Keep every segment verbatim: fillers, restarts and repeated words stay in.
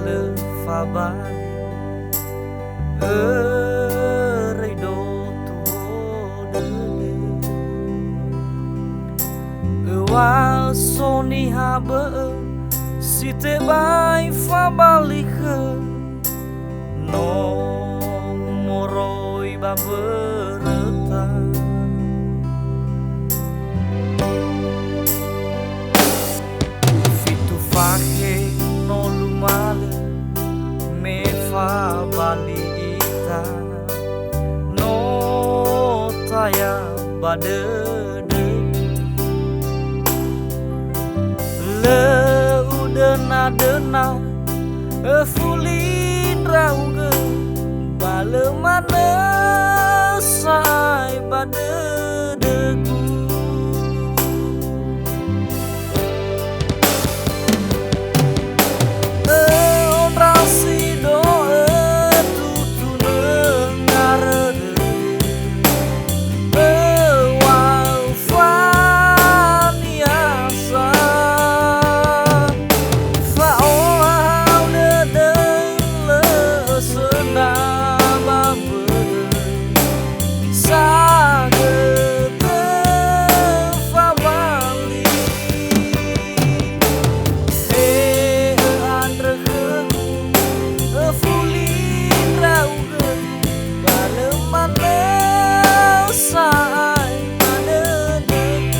Lö fabali, öröi dotu dödö. Öŵa'ö so niha bö'ö si tebai fabali khö, no moroi ba mböröta. Fitu fakhe no lumalö me fabali ita, no taya ba dödö. Lö udöna-döna, öfuli ndra'ugö, ba lö manö sa'ae ba dödögu. Ö'ondrasi do'ö tutunö ngarödö, öŵa'ö faniasa. Fa'ohahau dödö lö söndra ba mbö'ö, sagötö fabali. He ö'andrö khögu, öfuli ndra'ugö, ba lö manö sa'ae ba dödögu.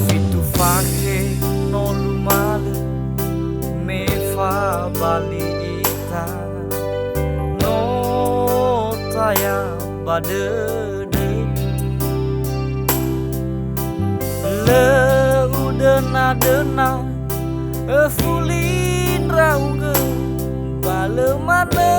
Fitu fakhe no lumalö me fabali ita, no taya ba dödö. Lö udöna-döna, öfuli ndra'ugö, ba lö manö